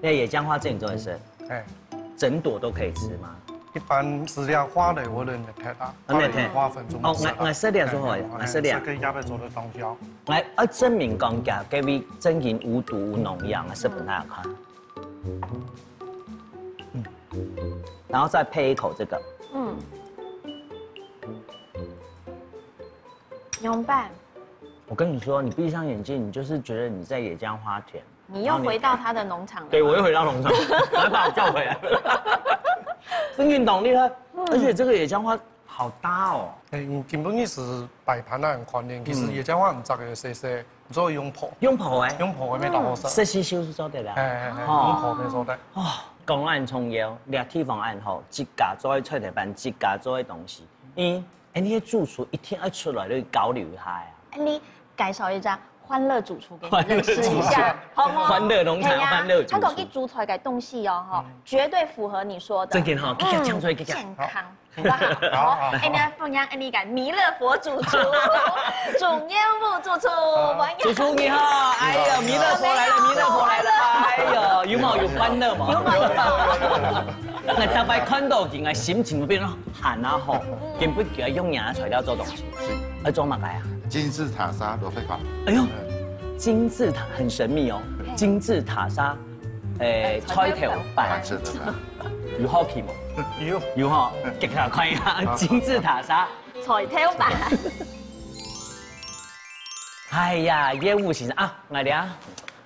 那野薑花這你做得食？哎。整朵都可以吃嗎？一般食了花的，我認為太大，啊，那太，花的花粉就哦，我，我食了就好了，哎，我食了。這個也會做得當香。來，要證明講，佢个味真正無毒無農藥，𠊎試分大家看。 嗯，然後再配一口這個。嗯。仰般？我跟你說，你閉上眼睛，你就是覺得你在野薑花田。你又回到他的農場了。對，我又回到農場，還把我叫回來。真的很厲害，而且這個野薑花好搭哦。哎，你根本就是擺盤那種觀念，其實野薑花很雜个，細細，你做用烰，用烰个，用烰个味道好食。食起燒就做得了。哎哎哎，哦，用烰个做得。哦，講恁重要，這地方恁好，自家做个菜頭飯，自家做个東西。嗯，哎，你个主廚一定要出來去交流一下呀。哎，你介紹一下歡樂主廚給你認識一下，歡樂主廚。好嗎？歡樂農場，哎呀，歡樂主廚。他講佢煮出來个東西哦，哈，絕對符合你說的。真的哈，給他講出來，給他。健康。 好不好？好，好，好。哎，你來分享，哎，你个彌勒佛主廚，總業務主廚，我主廚你好，哎呦，彌勒佛來了，彌勒佛來了，哎呦，有沒有歡樂嘛？有沒有？那大家看到今个心情變得很啊吼，根本就要用你的材料做東西，是，要做麼个啊？金字塔沙蘿蔔糕。哎呦，金字塔很神秘哦，金字塔沙，哎，菜頭飯。菜頭飯。有好奇無？有。有吼，給大家看一下，金字塔沙。菜頭粄。哎呀，業務先生啊，𠊎啊，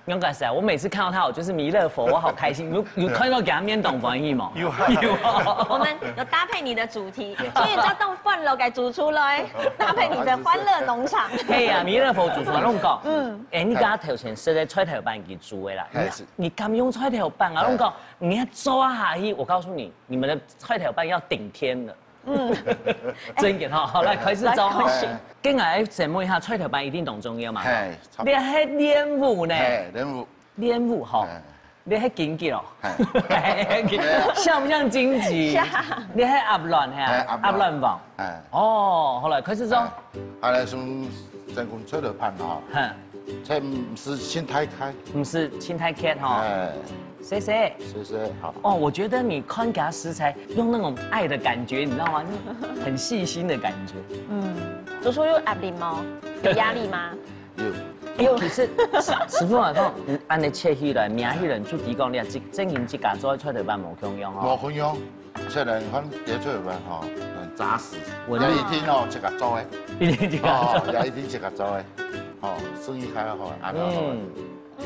杨老师啊，我每次看到他，我就是弥勒佛，我好开心。有有看到佢个面當歡喜無？有啊。有啊。我们有搭配你的主题，所以你就用歡樂个主廚來搭配你的歡樂農場。嘿呀，弥勒佛主廚，我跟你讲，嗯，哎，你刚刚头前食个菜頭粄佢煮个啦，你你敢用菜頭粄啊？我跟你讲，你要做下去，我告诉你，你们的菜头粄要顶天了。 嗯，真个吼，好，来开始做吼。来，开始。跟来先问一下，菜头粄一定当重要嘛？嘿，差不多。你还练舞呢？嘿，练舞。练舞吼，嘿。你还紧张哦？嘿。像不像紧张？像。你还压乱哈？嘿，压乱。压乱王。嘿。哦，好，来开始做。嘿。啊，来先先讲菜头粄吼。哼。菜毋使清太开。毋使清太开吼。哎。 谢谢。谢谢，好。哦，我觉得你看给他食材，用那种爱的感觉，你知道吗？就是很细心的感觉。嗯，主厨有压力吗？有压力吗？有。哎，其实师傅啊，看，嗯，按呢切起来，搣起来，就提供你啊，这正经自家做的菜头粄无共样哦。无共样，虽然看别菜头粄吼，很扎实，稳定。也一定哦，自家做的。一定自家做。哦，也一定自家做的。哦，生意开好，安排好。嗯。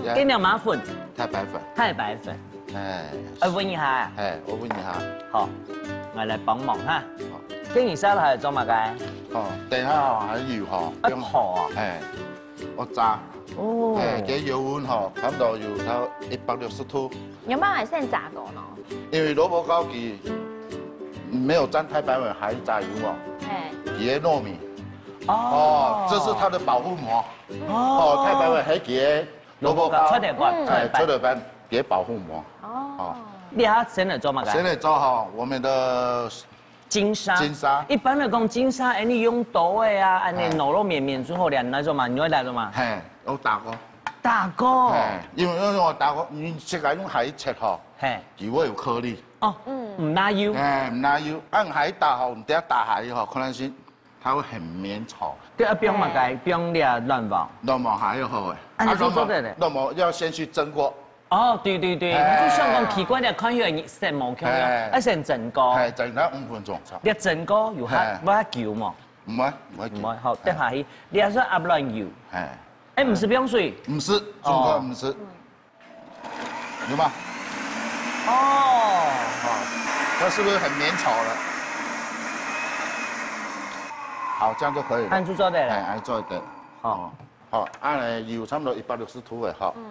呀。跟你麻粉。太白粉。太白粉。哎。哎，问一下啊。哎，我问一下。好，我来帮忙哈。好。跟你烧的还有做么个？哦，等一下哦，还有哈，哎，不用。好啊。哎，我炸。哦。哎，给油温哈，差不多有到一百六十度。有没有先炸过呢？因为萝卜糕佢没有沾太白粉，还炸油哦。哎。也糯米。哦。哦，这是它的保护膜。哦。哦，太白粉还给 萝卜糕，菜头粄，嗯。哎，菜头粄。菜头粄给保护膜。哦。哦。你还先来做么个？先来做哈，我们的金沙。金沙。一般来讲，金沙，哎，你用刀的啊，哎，哎。你弄到绵绵之后，你拿来做么？你会拿来做么？嘿，我打过。打过。哎，因为因为我打过，你自家用海切哈，嘿。佢会有颗粒。哦，嗯。唔拿油。哎，唔拿油，按海打哈，你等下打下去哈，可能是 它会很绵稠。对啊，放么个，放你啊卵黄。卵黄还要好诶。啊，你做做得嘞。卵黄，卵黄要先去蒸过。哦，对对对，哎。你就像讲奇怪的，看起来你色无共样，哎。要先蒸过。哎，蒸它五分钟差不多。你蒸过有还，哎。不要久嘛？唔会，唔会久。唔会，好，哎。等下去，你还说压卵油。哎。哎，毋使放水。毋使，哦。中国毋使。 有吗？哦。哦，它是不是很绵稠了？好，这样就可以了。按住做得了。哎，按住做得。好。哦，好，按呢油差不多一百六十度了哈。嗯。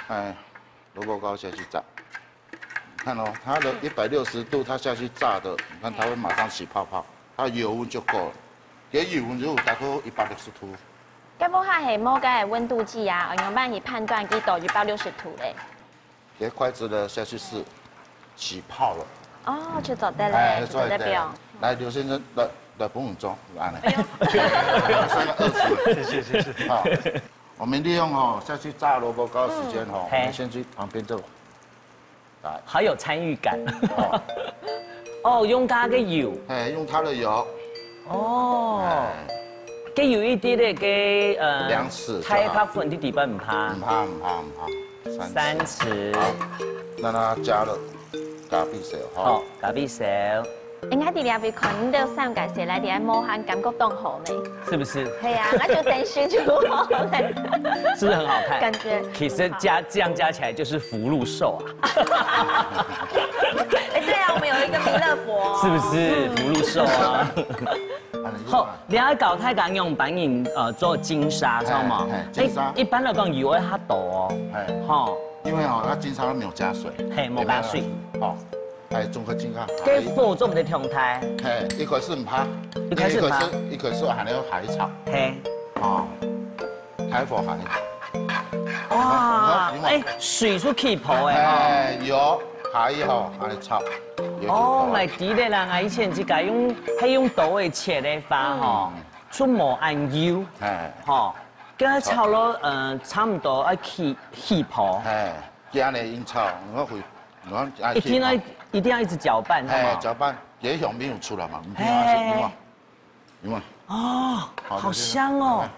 哎，萝卜糕下去炸。你看哦，它的一百六十度，它下去炸的，你看它会马上起泡泡，它油温就够了。给油温就达到一百六十度。 該屋下係無該个溫度計啊，愛仰般去判斷幾多一百六十度咧？這筷子呢下去試，起泡了。哦，就做得了，哎，就做得了。做得了。來，劉先生，來，來，幫我裝，按呢。哎呦。三個二十。謝謝，謝謝。好，我們利用哦下去炸蘿蔔糕的時間哦，嗯。我們先去旁邊這 來。好有參與感。哦。哦，用佢个油。哎，用它的油。哦。哎。該有一滴个，該，呃，兩匙就好。太白粉个地方毋怕。毋怕，毋怕，毋怕。三匙。三匙。好，讓它加了咖啡色哈。好，咖啡色。 哎，𠊎佇這位看，你兜三個食來，佇這無閒感覺當好呢。是不是？係啊，𠊎就等時就好咧。是不是很好看？感覺其實加，很好。這樣加起來就是福祿壽啊。哎，對啊，我們有一個彌勒佛。是不是？嗯。福祿壽啊。好，你愛教大家用白銀，呃，做金沙，知道嗎？哎，哎，金沙。哎，一般來講，油會較多哦。哎。吼。因為哦，它金沙都沒有加水。嘿，沒加水。哦。 哎，綜合健康。該火做毋得忒大。嘿，一開始毋怕，一開始毋怕。因為一開始，一開始還有海草。嘿。哦，海火還。哇，有無？哎，水係起泡个吼。哎，有，海吼，海草。有起泡。哦，𠊎知了啦，𠊎以前自家用，係用刀仔切个話吼，嗯。就無恁幼，哎。吼，跟佢炒到，呃，差毋多愛起，起泡。哎，今日用炒，我會 一定要，一定要一直攪拌，哎，好嗎？攪拌，這香味有出來嘛？你聽下，嘿。有嗎？有嗎？哦，好，好香哦。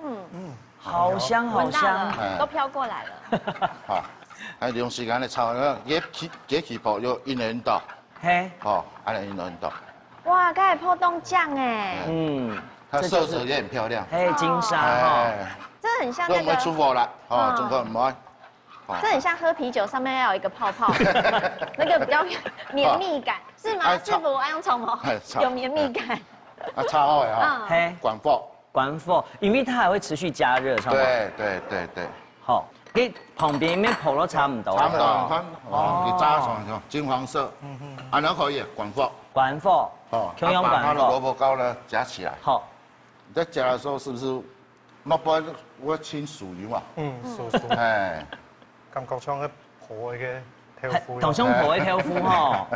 嗯。嗯，好香，好香。聞到了，哎。都飄過來了。好，還有用時間來炒，這起，這起泡有一年到。嘿。哦，還有一年到。哇，該个泡當靚欸，嗯，它色泽也很漂亮。黑金沙哈，哎，这很像那个，所以我们会出火了，哦嗯，中国我们会，哦这很像喝啤酒上面要有一个泡泡，那个比较绵密感，是吗？哎师傅，我用冲哦哎，差有绵密感。啊，超好的哈，嗯，嘿，广告，关火，因为它还会持续加热，是吗？对对对对，好，跟旁边面泡都差不多，差不多，你看，哦哦，你炸成金黄色，啊，然后可以广告，关火，哦，共样啊把它的萝关火，卜糕呢夹起来，好，你在夹的时候是不是那不会清水嘛？嗯，叔叔，哎，感覺像个婆个豆腐一樣。当像泡个豆腐吼，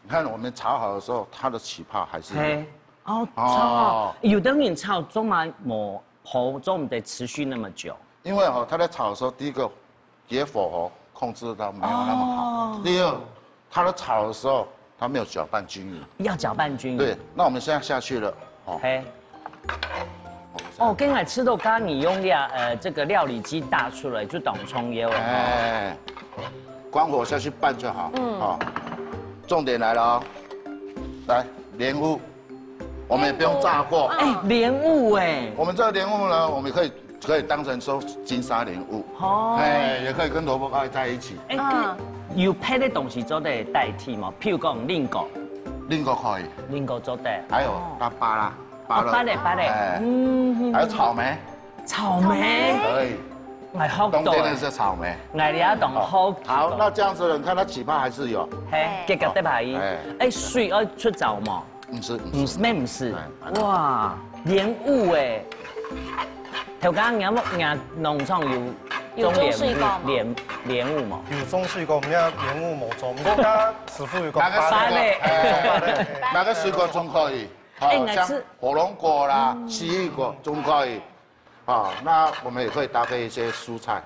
你看我们炒好的时候，它的起泡还是有嘿，哦，哦炒，有的人炒做嘛无泡，做毋得持续那么久，因为哦，它在炒的时候，第一个野火哦控制到没有那么好。哦第二，它在炒的时候，它没有搅拌均匀。要搅拌均匀。对，那我们现在下去了，哦，嘿，我们现在哦，刚才吃到咖喱用料，呃，这个料理机打出来就当重要了。哎，关火下去拌就好。嗯，哦，重点来了哦，来莲雾，我们也不用炸过。哎，莲雾哎，我们这个莲雾呢，我们可以可以当成说金沙莲雾，哦哎，也可以跟萝卜糕在一起，哎，有别的东西做得代替吗？譬如讲蘋果，苹果可以，苹果做得，还有哦大芭拉，芭乐，哦芭乐芭乐哎，嗯，还有草莓，草莓，可以，哎，好多冬天的是草莓。哎，你要懂好，好，那这样子了，你看它起泡还是有，嘿，给个对吧？哎哎，水要出燥嘛，不是不是，不是，没不是哎，哇，莲雾哎，头刚刚人家农场有有种水果吗莲莲莲雾嘛，有種水果，毋過蓮霧無種。毋過佢師傅有講哪个水果？芭樂，哎，芭樂。哪个水果种可以？好，哎，来吃像火龙果啦、奇异果种可以。好，那我们也可以搭配一些蔬菜。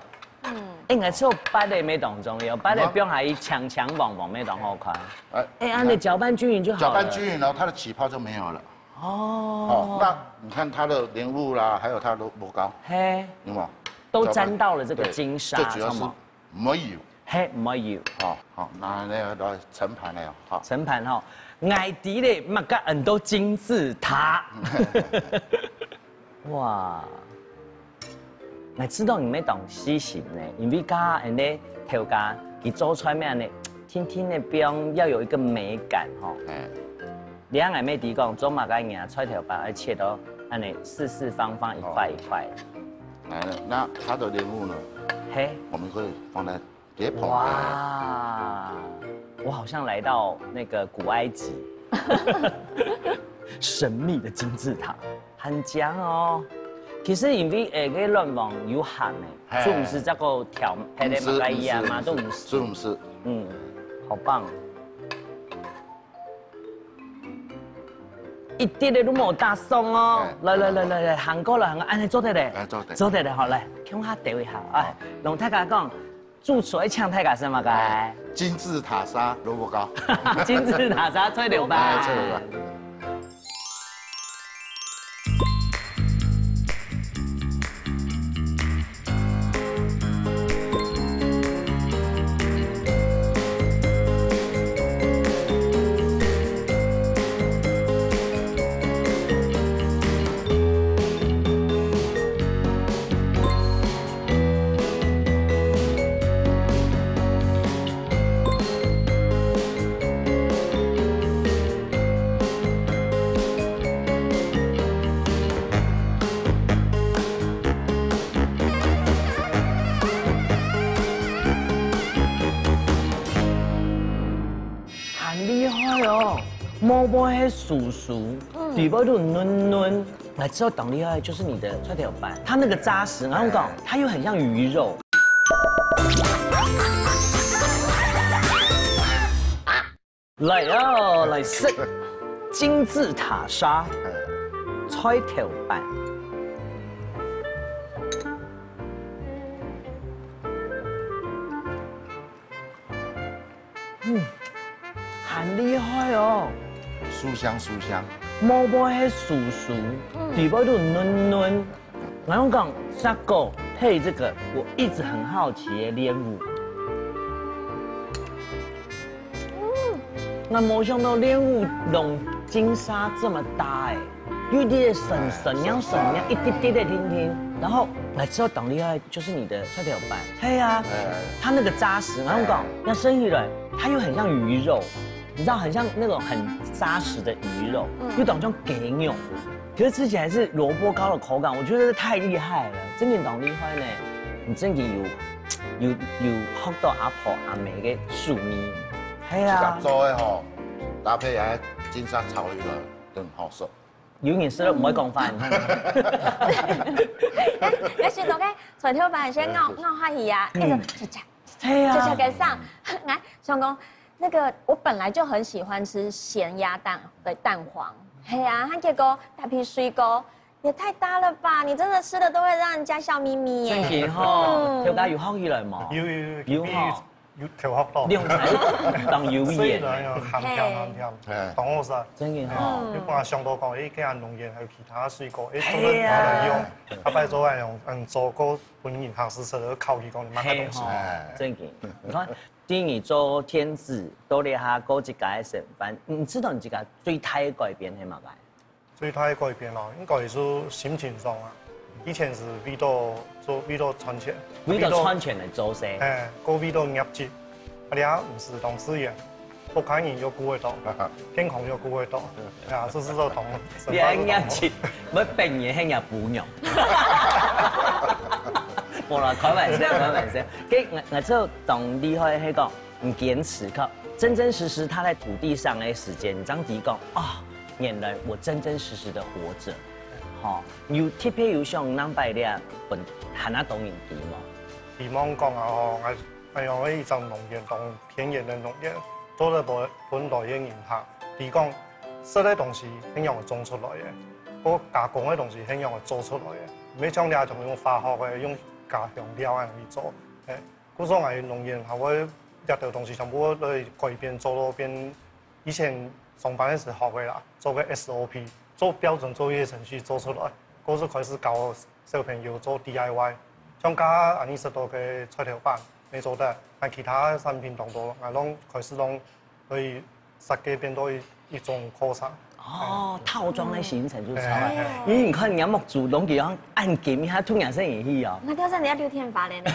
应该只有芭乐没当重要，芭乐不用还强强旺旺没当好看。哎，哎，按你搅拌均匀就好了。搅拌均匀了，它的起泡就没有了。哦哦，，那你看它的莲雾啦，还有它的萝卜糕，嘿，有没有？都沾到了这个金沙，对，最主要是知道吗没有。嘿，没有。好，好，拿那个来盛盘了，好。盛盘吼，矮底嘞，嘛个很多金字塔。哇，我知道你们当细心呢，因为刚刚恁呢头家佢做出来面呢，天天的表要有一个美感吼。哎，你看俺妹弟讲，做嘛个人菜头粄要切到恁呢四四方方一块一块，来了，那它的莲雾呢，嘿，我们可以放在碟旁边。哇，我好像来到那个古埃及，神秘的金字塔，很强哦。其实因为诶，个卵黄有鹹诶，嘿就毋係這个調配个麼个樣嘛，都毋係。是不是？嗯，好棒。一滴个都無打鬆哦。來來來來來，行過來，行過來，恁呢做得咧，來做得做得咧，好來，共下鬥一下，哎，同大家講，主廚愛請大家食麼个？金字塔沙蘿蔔糕。金字塔沙菜頭粄。哎，菜頭粄。很厲害哦，外背係酥酥，裡背都嫩嫩。來，知道當厲害就是你的菜頭粄，它那個扎實，然後講它又很像魚肉。來哦，來食金字塔沙菜頭粄。 嗯，很厲害哦。酥香酥香。外背係酥酥，裡背都嫩嫩。然後講，這個配這個，我一直很好奇的蓮霧。嗯，𠊎無想到蓮霧攏金沙這麼大哎，因為你的筍筍樣筍樣一滴滴的聽聽，然後來吃到當厲害就是你的菜頭粄，對啊，哎，它那個扎實，然後講要生起來，它又很像魚肉，你知道很像那種很扎實的魚肉，又當像雞肉，可是吃起來是蘿蔔糕的口感，我覺得這太厲害了，真的當厲害呢，你真的有有有學到阿婆阿姆个手藝，係啊，自家做个吼，搭配啊金沙炒起來，真好食。 有人食了毋會講話。你食到个菜頭粄先咬咬下去啊，一直切切係啊，切切个聲。哎，想講那個我本來就很喜歡吃鹹鴨蛋的蛋黃，係啊，結果搭配水果也太搭了吧！你真的吃的都會讓人家笑眯眯耶。正經吼，頭家有學起來無？有有有，有吼。 有口渴到。兩儕當有緣。雖然有鹹甜鹹甜，當好食。正經吼。你本來想到講，誒，既然龍眼還有其他水果，誒，做得拿來用，下擺做來用，嗯，做个分人客試食，考慮講你買个東西。係吼，正經。你看，第二做天子，到這下過自家个生活，你知道你自家最大个改變係麼个？ 最大个改變咯，應該係心情上啊。以前係為著做，為著賺錢，為著賺錢來做事。哎，過為著業績，啊，這毋使當自然，屋下人又顧得到，健康又顧得到，啊，這係做當，你還業績，要變人還業務娘。無啦，開玩笑，開玩笑。該𠊎𠊎就當厲害，係講你堅持，靠真真實實踏在土地上个時間，你正知講啊， 原來我真真實實的活著。吼，有特別有想仰擺這分還較多人知無？希望講啊吼，𠊎𠊎用个一張農園當田園个農園，做得分分來个人客，知講食个東西係仰會種出來个，个加工个東西係仰會做出來个，毋係像這種用化學个、用加香料恁樣去做。嘿，故所𠊎農園還會這兜東西全部來改變，做到變 以前上班个時學个啦，做个S O P，做標準作業程序做出來，過後開始教小朋友做D I Y，像剛剛恁樣食到个菜頭粄，乜做得，但其他產品當多，𠊎攏開始攏可以設計變到一一種課程。哦，套裝个行程就出來。因為你看人家目珠攏佢樣恁緊，佢還突然間生意哦。那就是你要六天法嘞呢。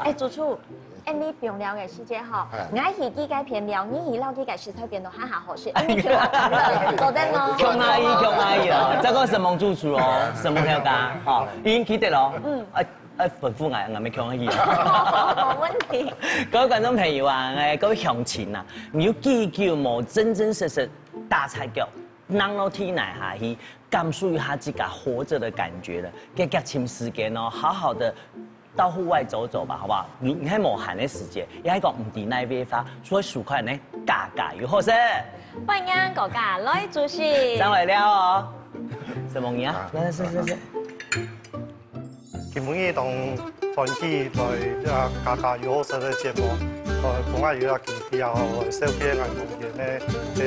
哎，主廚， 恁樣放料个時節吼，𠊎去幾个片料，你去撈幾个食材片都還較好食，恁樣就好食了，做得無？強阿姨，強阿姨哦，這個什麼主廚哦，什麼頭家，吼，已經記得咯。嗯，啊啊，吩咐𠊎，𠊎乜強阿姨。無問題。各位觀眾朋友啊，哎，各位鄉親啊，你有幾久無真真實實踏菜腳，行落地泥下去，感受一下自家活著个感覺了？該該尋時間哦，好好的 到戶外走走吧，好不好？你你還無閒个時間，也係講毋知哪位花，出去收看呢，家家有好食。歡迎大家來主持。上來了哦。什麼呀？來，是是是。今晡日當歡喜來這家家有好食个節目，呃，講下有這機會啊，吼，來紹介𠊎農園个，个，呃，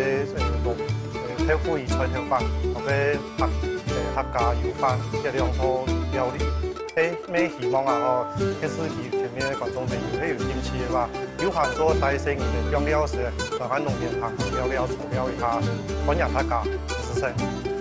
農，呃，豆腐乳菜頭粄，同个客，呃，客家油飯這兩道料理。 誒，乜希望啊吼，電視機前面个觀眾朋友，係有興趣个話，有閒做帶細人仔來尞尞時，來𠊎農園行行尞尞，坐尞一下，歡迎大家，我係陳。